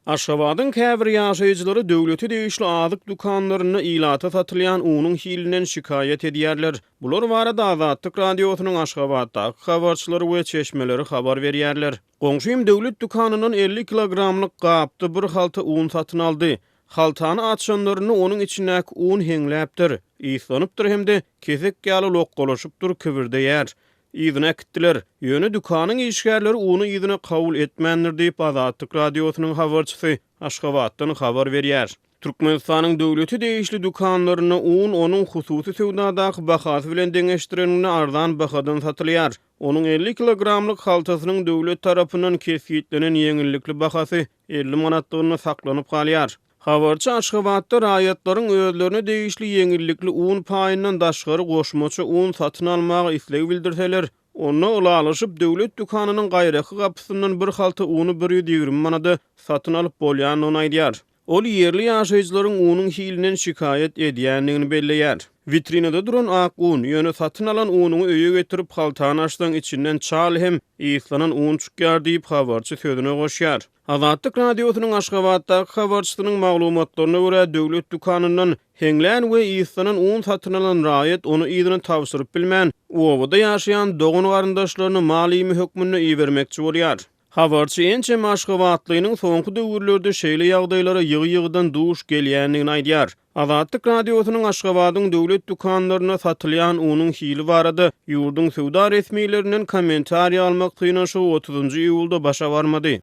Aşgabadyň käbir ýaşaýjylary döwlete degişli azyk dükanlarynda ilata satylýan unuň hilinden şikaýat edýärler. Bular barada Azatlyk Radiosynyň Aşgabatdaky habarçylary we çeşmeleri habar berýärler. Goňşym döwlet dükanyndan 50 kilogramlyk gapda bir halta un satyn aldy. Haltany açanlarynda onuň içindäki un heňläpdir, yslanypdyr hem-de kesek ýaly lokgalaşyp dur kibirdeýär. Yzyna äkitdiler. Ýöne dükanyň işgärleri uny yzyna kabul etmändir diýip, Azatlyk Radiosynyň habarçysy Aşgabatdan habar berýär. Türkmenistanyň döwlete degişli dükanlarynda un onuň hususy söwdadaky bahasy bilen deňeşdireniňde arzan bahadan satylýar. Onuň 50 kilogramlyk haltasynyň döwlet tarapyndan kesgitlenen ýeňillikli bahasy 50 manatlygynda saklanyp galýar. Habarçy Aşgabatda raýatlaryň özlerine degişli ýeňillikli un paýyndan daşgary goşmaça un satyn almaga isleg bildirseler, onda ylalaşyp, döwlet dükanynyň gaýraky gapysyndan bir halta uny 120 manada satyn alyp bolýandygyny aýdýar. Ol ýerli ýaşaýjylaryň unuň hilinden şikaýat edýändigini belleýär. Witrinada duran ak un, ýöne satyn alan unuňy öýe getirip, haltany açsaň içinden çal hem yslanan un çykýar diýip, habarçy sözüne goşýar. Azatlyk Radiosynyň Aşgabatdaky habarçysynyň maglumatlaryna görä, döwlet dükanyndan heňlän we yslanan un satyn alan raýat ony yzyna tabşyryp bilmän, obada ýaşaýan dogan-garyndaşlaryna mal iými hökmünde ibermekçi bolýar. Habarçy ençeme aşgabatlynyň soňky döwürlerde şeýle ýagdaýlara ýygy-ýygydan duş gelýändigini aýdýar. Azatlyk Radiosynyň Aşgabadyň döwlet dükanlarynda satylýan unuň hili barada ýurduň söwda resmilerinden kommentariý almak synanyşygy otuzynjy iýulda başa barmady.